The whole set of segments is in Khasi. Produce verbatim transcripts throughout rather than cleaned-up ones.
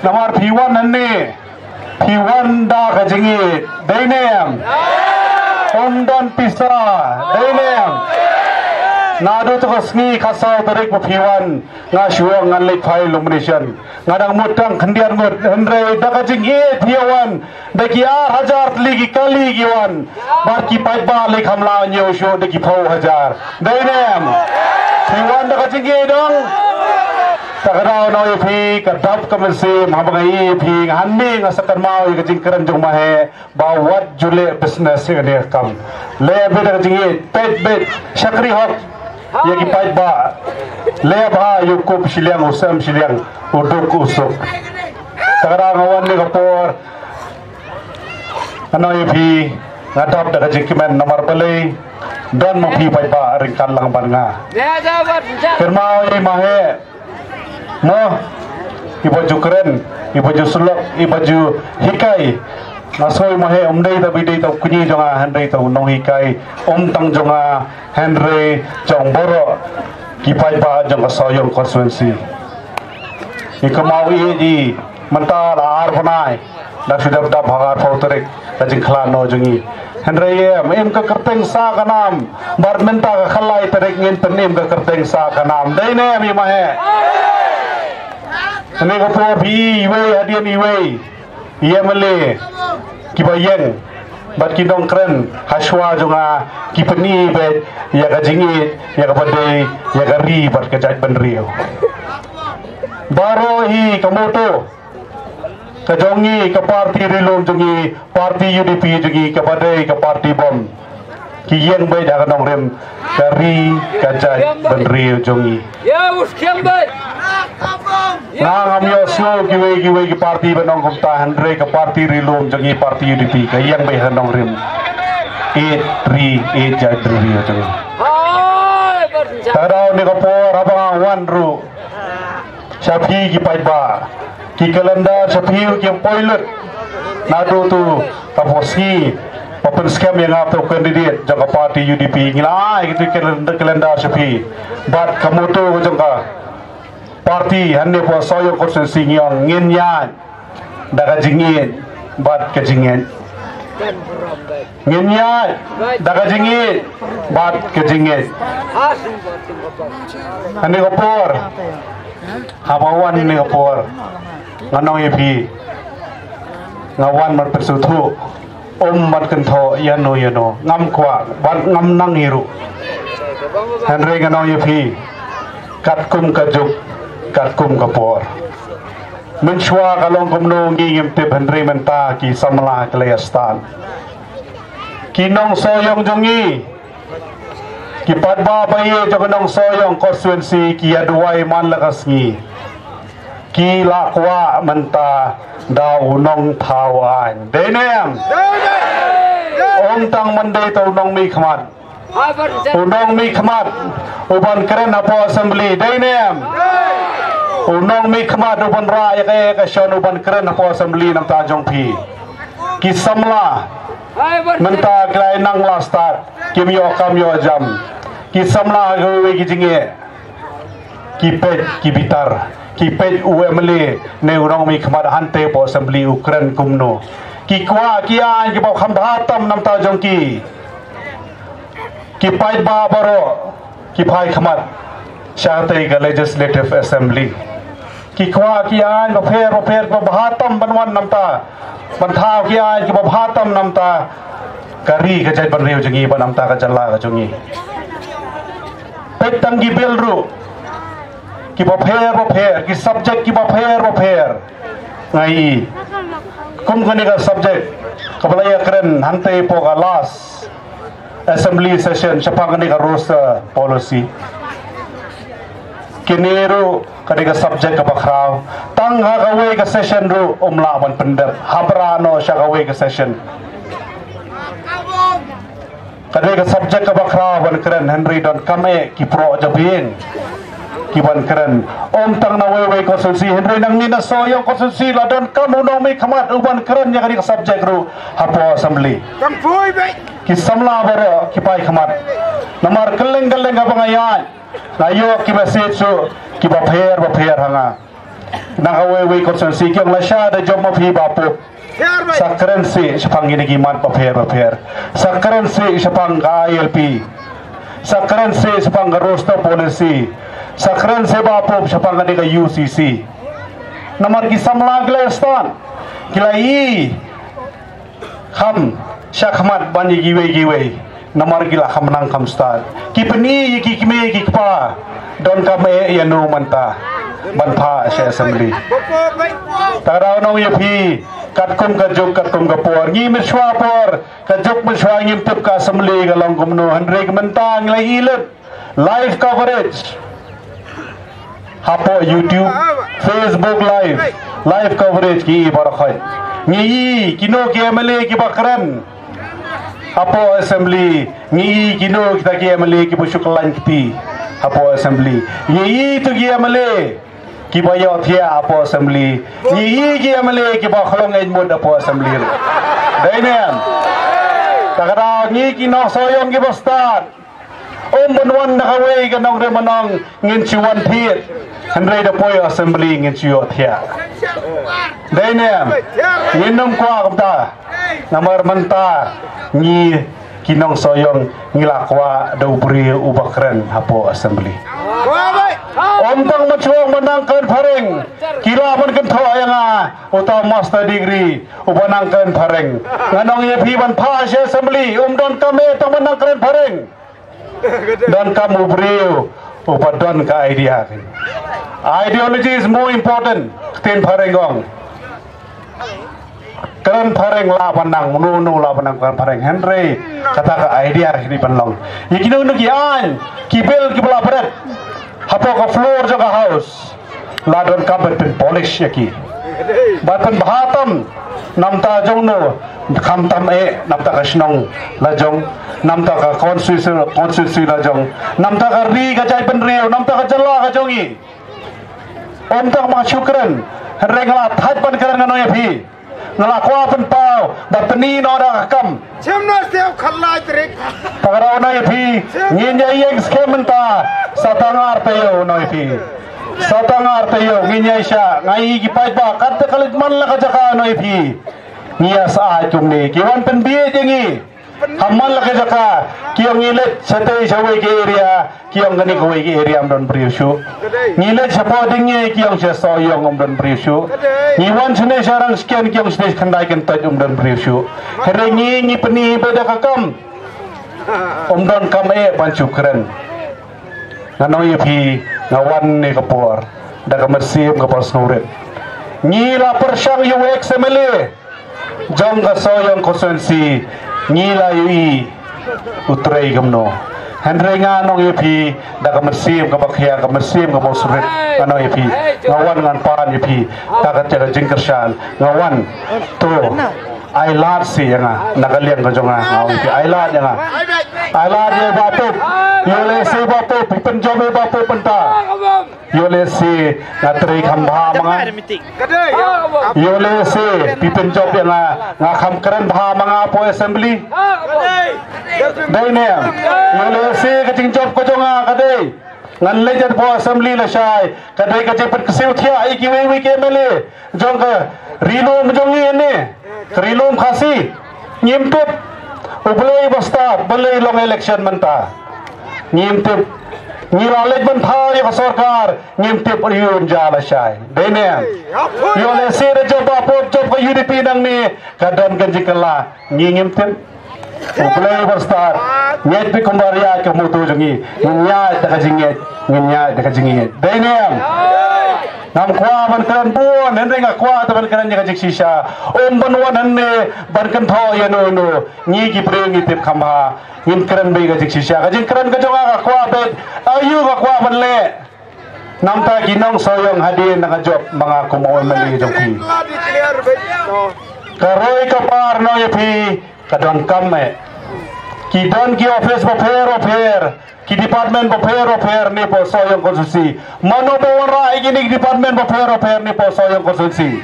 Namar phi wan hangne, phi wan da ka jingïeit, dei ne em? Ym don pisa, dei ne em? Naduh tu ka sngi khatsaw tarik ba phi wan, nga shu ong ngan leit file nomination. Nga dang mut tang khyndiat ngut, hynrei da ka jingïeit phi wan, da ki ar hajar tylli ki kali ki wan. Bad ki paidbah lei kham lah ñiew shuh da ki phew hajar. Dei ne em? Phi wan da ka jingïeit dong. Ta ka daw nong ïa phi ka dap ka mynsiem, haba nga ïa phi nga hangne nga sa kynmaw ïa ka jingkren jong Maheh ba wat ju leh business ïa kane ka kam. Leh beit da ka jingïeit, peit beit, shakri hok ïa ki paidbah. Leh bha ïa u kup shiliang u sem shiliang, u duk u suk. Ta ka daw nga wan ne ka por, nga ong ïa phi, nga dap da ka jingkmen namar balei don ma phi paidbah ryngkat lang bad nga. Kynmaw ïa i Maheh mo, i ba ju kren, i ba ju sulok, i ba ju hikai. Nga sngew i Maheh um dei tang ba i dei tang u kñi jong nga, hynrei tang u nonghikai, um tang jong nga, hynrei jong baroh ki paidbah jong ka Sohiong constituency. Ngi kynmaw ïa i, mynta la ar bnai, dang shu dep dap ha ka arphew tarik, ka jingkhlad noh jong ngi. Hynrei em, im ka kyrteng sah ka nam, bad mynta ka khatlai tarik ngin pynim ka kyrteng sah ka nam. Dei ne em i Maheh? Hynrei ka por phi iwei hadien iwei, i M L A, ki ba ïeng bad ki nongkren ha shuwa jong nga, ki pyni beit ïa ka jingïeit, ïa ka ba dei, ïa ka ri bad ka jaitbynriew. Baroh hi ka motto ka jong ngi, ka party ri lum jong ngi, party U D P jong ngi, ka ba dei ka party bom. Ki ïeng beit ha ka nongrim ka ri ka jaitbynriew jong ngi. Ïa u skhem beit. Nga ngam ïohsngew kiwei kiwei ki party ban ong kumta, hynrei ka party ri lum jong ngi, party U D P, ka ïeng beit ha ka nongrim ïeit ri ïeit jaitbynriew jong ngi. Hai, bad ta daw ne ka por haba nga wan ruh sha phi ki paidbah, ki calendar sha phi kim poi lut. Naduh tu ka por sngi ba pynskhem ïa nga tu candidate jong ka party U D P, ngi la ai kito ki calendar, calendar sha phi. Bad ka motto jong ka party hangne hapoh Sohiong constituency ngi ong ngin ïaid da ka jingïeit bad ka jingngeit. Ngin ïaid da ka jingïeit bad ka jingngeit. Hangne ka por, haba wan hangne ka por, nga ong ïa phi, nga wan ban pynsngewthuh, ym ban kynthoh ïano ïano, ngam kwah bad ngam nang hi ruh. Hynrei nga ong ïa phi, katkum ka juk, katkum ka por. Mynshuwa ka long kumno ngi ngim tip, hynrei mynta ki samla ki la ïa stad. Ki nong Sohiong jong ngi, ki paidbah ba ïeit jong ka nong Sohiong constituency ki ïa duwai man la ka sngi. Ki la kwah mynta da u nongthaw aiñ. Dei ne em? Ym tang ban dei tang u nongmihkhmat. U nongmihkhmat u ban kren hapoh assembly, dei ne em? U nongmihkhmat u ban rah ïa ka, ïa ka shon u ban kren hapoh assembly namar jong phi. Ki samla mynta ki la nang la stad, kim ïoh kam ïoh jam. Ki samla ha kiwei ki jingeh, ki peit ki bitar, ki peit u M L A ne u nongmihkhmat hangtei hapoh assembly u kren kumno. Ki kwah ki aiñ kiba kham bha tam namar jong ki. Ki paidbah baroh ki phai khmat shatei ka Legislative Assembly. Ki kwah ki aiñ bapher bapher kiba bha tam ban wan namar ban thaw ki aiñ kiba bha tam namar ka ri ka jaitbynriew jong ngi bad namar ka jylla ka jong ngi. Peit tang ki bill ruh kiba pher bapher, ki subject kiba pher bapher. Nga i kum kane ka subject kaba la ïakren hangtei hapoh ka last assembly session shaphang kane ka roster policy. Kine ruh kane ka subject kaba khraw, tang ha kawei ka session ruh um lah ban pyndep, ha bra noh sha kawei ka session. Ka dei ka subject kaba khraw ban kren, hynrei donkam eh ki proh jabieng ki ban kren. Ym tang na wei wei constituency, hynrei nangne na Sohiong constituency la donkam u nongmihkhmat u ban kren ïa kane ka subject ruh hapoh assembly. Ki samla baroh ki phai khmat. Namar kylleng kylleng kaba nga ïaid, nga ïoh ki message ruh kiba pher bapher ha nga. na kawei wei constituency ki ong lashai da jop ma phi Bah Pope. Sa kren seh shaphang kine ki mat bapher bapher. Sa kren seh shaphang ka I L P. Sa kren seh shaphang ka roster policy. Sa kren seh Bah Pope shaphang kane ka U C C. Namar ki samla ki la stad, ki la i kham shakhmat ban ïa kiwei kiwei. Namar ki la kham nang kham stad. Ki pyni ïa ki kmie ki kpa. Donkam eh ïa no mynta ban phah sha assembly. Ta ka daw nong ïa phi, katkum ka juk katkum ka por, ngi mynshuwa por, ka juk mynshuwa ngim tip ka assembly ka long kumno, hynrei ka mynta ngi la i lut live coverage hapoh YouTube, Facebook live, live coverage ki i baroh khoit. Ngi i kino ki M L A ki ba kren hapoh assembly, ngi i kino kita ki M L A ki ba shu kyllain kti hapoh assembly. Ngi i tu ki M L A ki ba ïohthiah hapoh assembly. Ngi i ki M L A ki ba khlong ej mut hapoh assembly. Dei ne em? Ta ka daw ngi ki nongsohïong ki ba stad, um ban wan na kawei ka nongrim nong ngin shu wan thied. Hynrei da poi assembly ngin shu ïohthiah. Dei ne em? Ngin ym kwah kumta. Namar mynta ngi ki nongsohïong ngi la kwah da u briew uba kren hapoh assembly. Um tang mynshuwa ba nang kren phareng, ki lah ban kynthoh ïa nga uta master degree uba nang kren phareng. Nga nong ïa phi ban phah sha assembly, um donkam eh tang ba nang kren phareng. Donkam u briew uba don ka idea. Ideology is more important, ktien phareng ong. Kren phareng lah ban nang, uno uno lah ban nang kren phareng, hynrei kata ka idea hi ban long. Ïa kino kino ki aiñ, ki bill ki ba la bret hapoh ka floor jong ka house, la donkam ban pyn polish ïa ki, ban pynbha tam. Namta jong no, khamtam eh namta ka shnong la jong, namta ka constituency, constituency la jong, namta ka ri ka jaitbynriew, namta ka jylla ka jong i. Ym tang ba shu kren, hynrei nga la thait ban kren, nga nong ïa phi. Nga la kwah pynpaw ba pyni noh da ka kam. Chem no stem khalai trik. Ta ka daw nong ïa phi, ngin ïa ïeng skhem mynta. Sa tang ar taïew nong ïa phi. Sa tang ar taïew ngin ïa shah, nga i ki paidbah kat te ka leit man la ka jaka nong ïa phi. Ngi ïa sa ai kumne, ki wan pynbiej ïa ngi. Ha man la ka jaka, ki ong ngi leit shatei shawei ka area, ki ong kane kawei ka area ym don briew shuh. Ngi leit shapoh Dingngei, ki ong sha Sohiong ym don briew shuh. Ngi wan shane sha Rangshken, ki ong shatei Khyndai Kyntoit ym don briew shuh. Hynrei ngi ngi pyni beit da ka kam. Ym donkam eh ban shu kren. Nga nong ïa phi, nga wan ne ka por da ka mynsiem kaba sngewrit. Ngi la pyrshang ïa u ex M L A jong ka Sohiong constituency, ngi la ïohi u trei kumno. Hynrei nga nong ïa phi da ka mynsiem kaba khia, ka mynsiem kaba sngewrit, nga nong ïa phi, nga wan ngan pan ïa phi. Ka ka jingkyrshan, nga wan. To, ai lad seh ïa nga na ka liang ka jong nga, nga ong ïa phi, ai lad ïa nga. Ai lad ïa Bah Pope. Ïoh lehse Bah Pope, phi pynjop ïa Bah Pope mynta. Ïoh lehse nga trei kham bha ma nga. Ïoh lehse phi pynjop ïa nga, nga kham kren bha ma nga hapoh assembly. Dei ne em? Ïoh lehse ka jingjop ka jong nga ka dei ngan leit hapoh assembly lashai, ka dei ka jingpynkiew thiah ïa kiwei kiwei ki M L A jong ka Ri Lum jong ngi ne, ka Ri Lum Khasi. Ngim tip. U Blei ba stad, balei long election mynta? Ngim tip. Ngi la leit ban thaw ïa ka sorkar, ngim tip ïa u un jia lashai. Dei ne em? Ïoh lehse da jop Bah Pope, jop ka U D P nangne, ka don ka jingkylla. Ngi ngim tip. U Blei ba stad, ngeit beit kumba ïa ka motto jong ngi. Ngin ïaid da ka jingngeit, ngin ïaid da ka jingngeit. Dei ne em? Ngam kwah ban kren bun, hynrei nga kwah te ban kren ïa ka jingshisha. Ym ban wan hangne ban kynthoh ïa no ïa no. Ngi ki briew ngi tip kham bha. Ngin kren beit ka jingshisha. Ka jingkren ka jong nga ka kwah beit. Aïu ka kwah ban leh? Namta ki nong Sohiong hadien na ka jop ma nga kum u M L A jong phi. Ka roi ka par nong ïa phi ka donkam eh. Ki don ki office bapher bapher, ki department bapher bapher ne hapoh Sohiong constituency. Mano ba wanrah ïa kine ki department bapher bapher ne hapoh Sohiong constituency?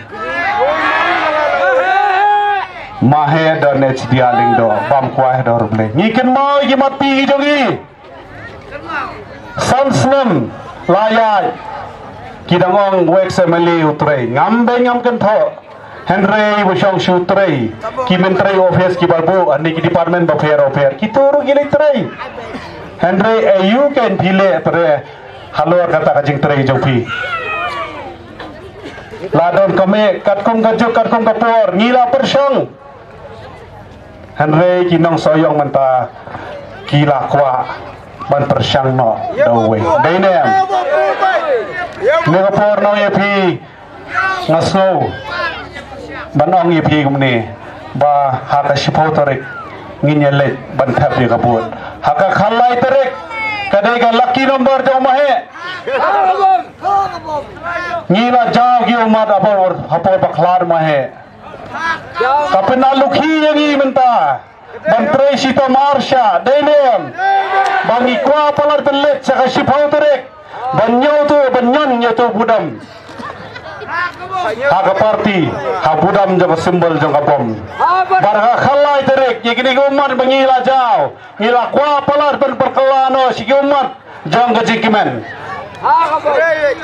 Ma he don H D R Lyngdoh, bam kwah he don ruh Blei. Ngi kynmaw ïa ki mat pi ki jong ngi. San snem la ïaid. Ki dang ong u ex M L A u trei. Ngam beiñ ngam kynthoh. Hynrei ba shong shu trei. Ki myntri office ki ba buh, hangne ki department bapher bapher. Kito ruh ki leit trei. Hynrei aïu kein phi leh trei halor kata ka jingtrei jong phi. La don ka meh, katkum ka juk, katkum ka por, ngi la pyrshang. Hynrei ki nongshong mynta ki la kwah ban pyrshang noh da uwei. Dei ne em? Ne ka por nong ïa phi, nga sngew ban ong ïa phi kumne, ba ha ka shiphew tarik ngin ïa leit ban thep ïa ka vote. Ha ka khatlai tarik ka dei ka lucky number jong Maheh. Ngi la jaw ki ummat ha por, ha por ba khlad Maheh. Ka pynlukhi ïa ngi mynta ban trei shitom arshah, dei ne em? Ba ngi kwah palat ban leit sha ka shiphew tarik ban ñiew tu, ban ñion ñiew tu budam ha ka party, ha budam jong ka symbol jong ka bom. Bad ha ka khatlai tarik ïa kine ki ummat ba ngi la jaw, ngi la kwah palat ban pynkylla noh sha ki ummat jong ka jingkmen.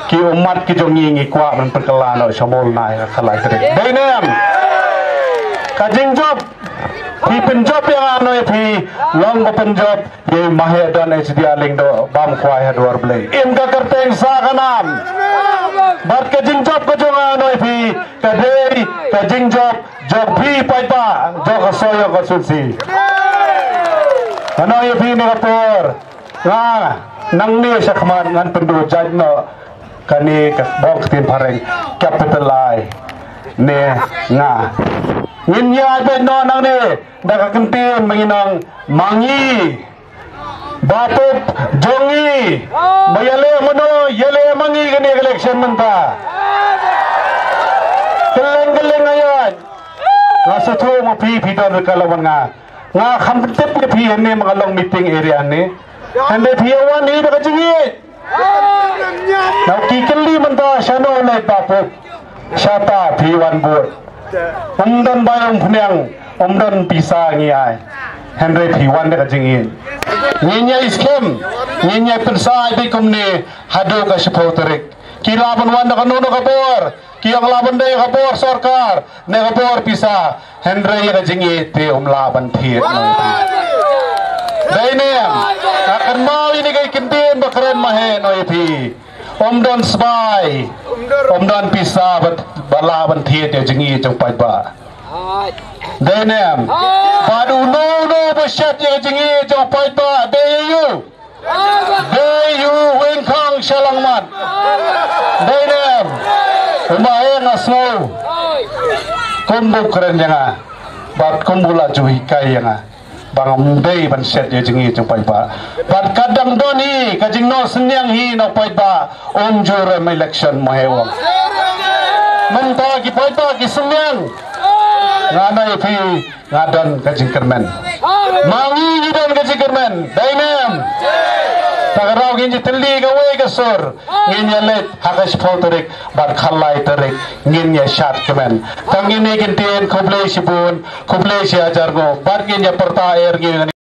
Ki ummat ki jong ngi, ngi kwah ban pynkylla noh sha Mawlai ha ka khatlai tarik. Dei ne em? Ka jingjop, phi pynjop ïa nga noh ïa phi, long ba pynjop ïa i Maheh Don H D R Lyngdoh, bam kwai ha dwar Blei. Im ka kyrteng sah ka nam. Bad ka jingjop ka jong nga noh ïa phi ka dei ka jingjop jong phi paidbah jong ka Sohiong constituency. Nga ong ïa phi ne ka por, nga nangne shakhmat ngan pynduh jait noh kane ka bong ktien phareng, capital I ne nga. Ngin ïa beit noh nangne da ka kyntien ba ngin ong, ma ngi, ba pup jong ngi, ba ïaleh mano, ïaleh ma ngi kane ka election mynta. Kylleng kylleng ïa nga sngewthuh ma phi, phi don ryngkat lang bad nga. Nga kham tip ïa phi hangne ma nga long meeting area hangne. Hynrei phi ïa wan hi da ka jingïeit. Nau ki kylli mynta shano u leit ba pup. Shata phi wan bud. Um don bai um phniang, um don pisa ngi ai. Hynrei phi wan da ka jingïeit. Ngin ïa skhem, ngin ïa pynshai beit kumne haduh ka shiphew tarik. Ki lah ban wan da kano kano ka bor, ki ong lah ban dei ka bor sorkar ne ka bor pisa, hynrei ïa ka jingïeit te um lah ban thied noh ïa phi. Dei ne em? Nga kynmaw ïa kane ka kyntien ba kren Maheh noh ïa phi. Um don sbai, um don pisa ba, ba lah ban thied ïa ka jingïeit jong paidbah. Dei ne em? Bad uno uno ba shet ïa ka jingïeit jong paidbah, dei ïa u. Dei u Win Khang Shalangmat. Dei ne em? Kumba ïa nga sngew, kumba u kren ïa nga, bad kumba u la ju hikai ïa nga, ba ngam dei ban shet ïa ka jingïeit jong paidbah. Bad ka dang don hi ka jingnoh synñiang hi na u paidbah, um ju rem election, Maheh u ong. Mynta ki paidbah ki synñiang. Nga ong ïa phi, nga don ka jingkyrmen. Ma ngi ngi don ka jingkyrmen. Dei ne em? Ta ka daw ngin ïa tylli kawei ka sur. Ngin ïa leit ha ka shiphew tarik bad khatlai tarik ngin ïa shad kmen. Tang kine ki kyntien, khublei shibun, khublei shihajar nguh. Bad ngin ïa pyrta er ngi